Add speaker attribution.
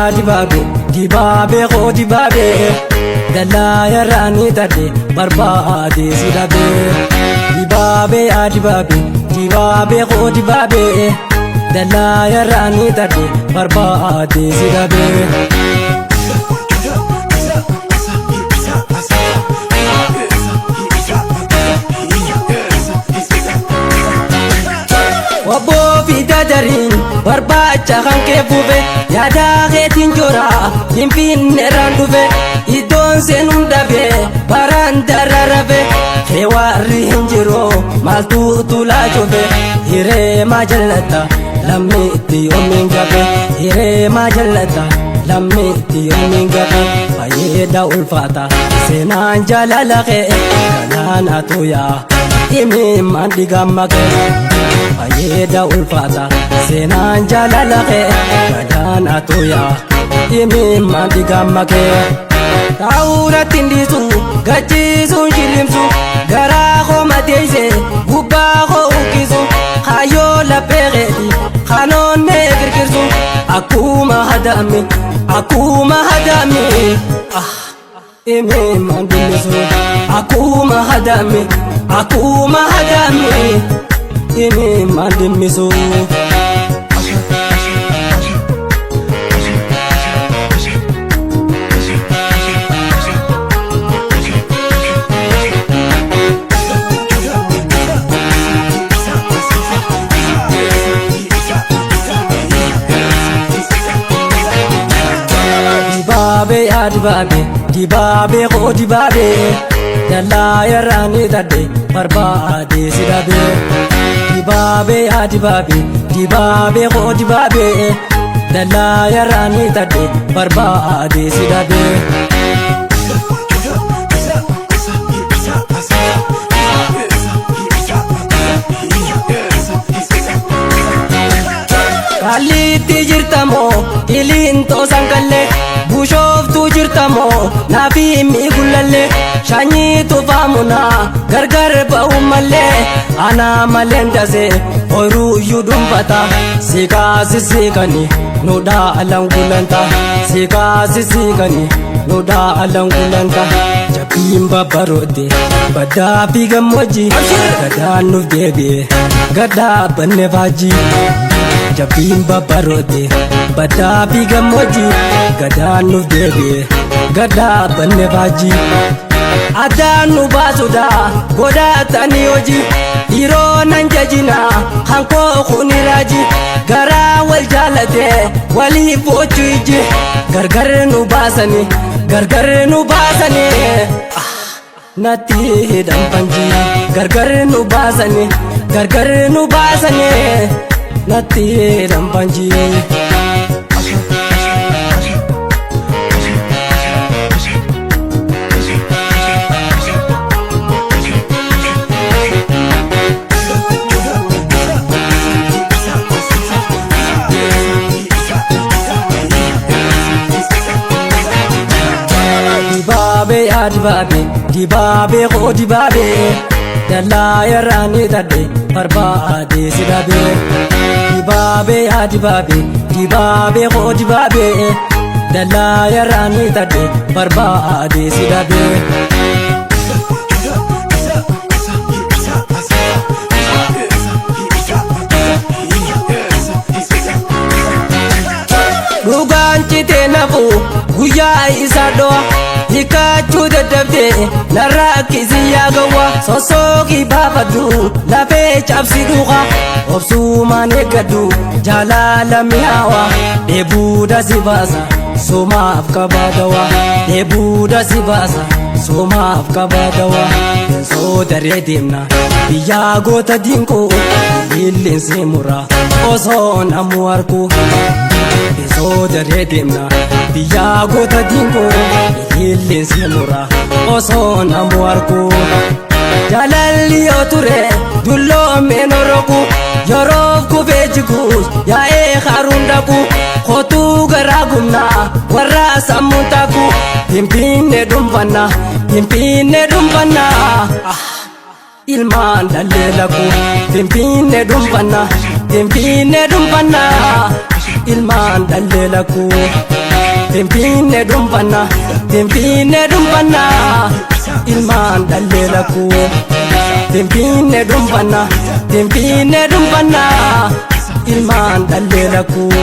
Speaker 1: Yaa dibaabee dibaabee koo dibaabee dallaa yaraan ni tadde barbaade si dhabee. Dibaabee yaa dibaabee dibaabee koo dibaabee dallaa yaraan ni tadde barbaade si dhabee. Obboo fi dadariin barbaacha kan kee buufe yaada keetiin jora finfinneerraan dhufe iddoon seenuun dhabe baraan dararafe kee warri hin jiru maaltu tulaa cufe hiree maa jallata lammi itti yoomiin gafe hiree maa jallata lammi itti yoomiin gafe fayyeeda ulfaata seenaan jaalala kee galaana tuyaa imimmaan dhigamma kee. Fayyeeda ulfaata seenaan jaalala kee galaana tuyaa imimmaan dhigamma kee. Taa'uuratti hin dhiisu gachiisuun shilimsu garaa koo madeesse gubbaa koo uqqisu kaayyoo laphee keeti kanoonnee kirkirsu akkuma hadaami akkuma hadaami imimmaan dhimmisu akkuma hadaami akkuma hadaami imimmaan dhimmisu. Dibaabee yaa dibaabee dibaabee koo dibaabee dallaa yaraan ni tadde barbaade si dhabee. Dibaabee yaa dibaabee dibaabee koo dibaabee dallaa yaraan ni tadde barbaade si dhabee. Kalliitti jirtamoo iliintoo sanqallee bushooftuu jirtamoo naafi miigullallee shanyii tufaamunaa gargar ba'uu mallee anaa maleen dasee ooyiruu iyyuu dhuunfata siqaa sissiqanii nu dhaalan gulanta siqaa sissiqanii nu dhaalan gulanta jabbiin babbaroodde baddaa fi gammoojjii gadaan nuuf deebi'e gaddaa banne faajjii. Jabbiin babbaroodde baddaa fi gammoojjii gadaan nuuf deebi'e gaddaa banne faajjii. Addaan nu baasuudha godhatanii hojii dhiiroo nan jajina hankoo kuni raaji garaa wal jaalate waliif bochuu iji gargar nu baasanii gargar nu baasanii natti hidhan fanjii gargar nu baasanii gargar nu baasanii natti hidhan fanjii. Dibaabee yaa dibaabee dibaabee koo dibaabee dallaa yaraan ni tadde barbaade si dhabee. Dibaabee yaa dibaabee dibaabee koo dibaabee dallaa yaraan ni tadde barbaade si dhabee. Dhugaan citee nafu guyyaa isaa dho'a hiikkachuu dadhabdee narraa kisi yaa gawwa sossookii baafadhu lafee cabsi dhuqa obsumaan eeggadhu jaalala mi'aawa dheebuudha si baasa somaaf qabaatawa dheebuudha si baasa somaaf qabaatawa Beensoo daree deemna biyyaa goota diinqoo illeensi mura osoo namu argu. Beensoo daree deemna biyyaa goota diinqoo illeensi mura osoo namu argu. Jaalalli yoo ture dulloomeen oroku yeroof kufee jiguus yaa'ee haruun dhaqu kootuu garaa gumnaa warra sammuun taaku finfinnee dhuunfanna finfinnee dhuunfanna ilmaan dhallee laku finfinnee dhuunfanna finfinnee dhuunfanna ilmaan dhallee lakkuu. Finfinne dhuunfanna, Finfinne dhuunfanna, ilmaan dhallee lakkuu. Finfinne dhuunfanna, Finfinne dhuunfanna, ilmaan dhallee lakkuu.